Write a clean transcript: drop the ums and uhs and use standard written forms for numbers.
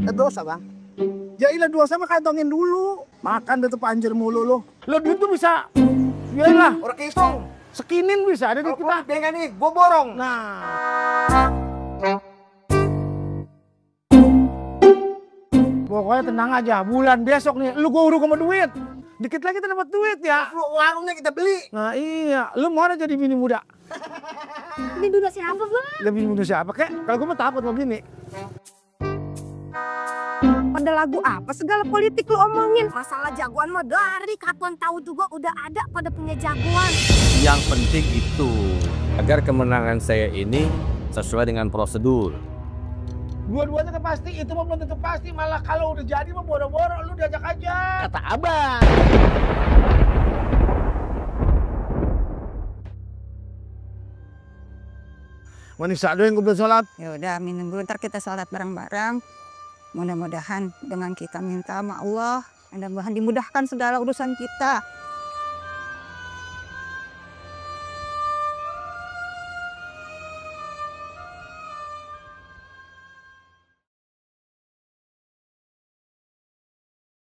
Dosa bang. Jailah dosa mah kantongin dulu. Makan tetep anjir mulu lo. Lo duit tuh bisa. Iyalah. Orang kisong. Sekinin bisa ada di kita. Dengan nih, gue borong. Nah. Pokoknya tenang aja. Bulan besok nih, lu gue uruk sama duit. Dikit lagi kita dapat duit ya. Warungnya kita beli. Nah iya, lu mau jadi bini muda? Bini muda siapa bang? Lebih muda siapa kek? Kalau gue mah takut sama bini. Pada lagu apa segala politik lu omongin? Masalah jagoan mah dari kapan tahu juga udah ada pada punya jagoan. Yang penting itu agar kemenangan saya ini sesuai dengan prosedur. Dua-duanya pasti, itu mah belum tentu pasti. Malah kalau udah jadi mah boro-boro lu diajak aja. Kata abang. Wanita doang gue belum sholat. Ya udah minum dulu, ntar kita sholat bareng-bareng. Mudah-mudahan dengan kita minta sama Allah, mudah-mudahan dimudahkan segala urusan kita.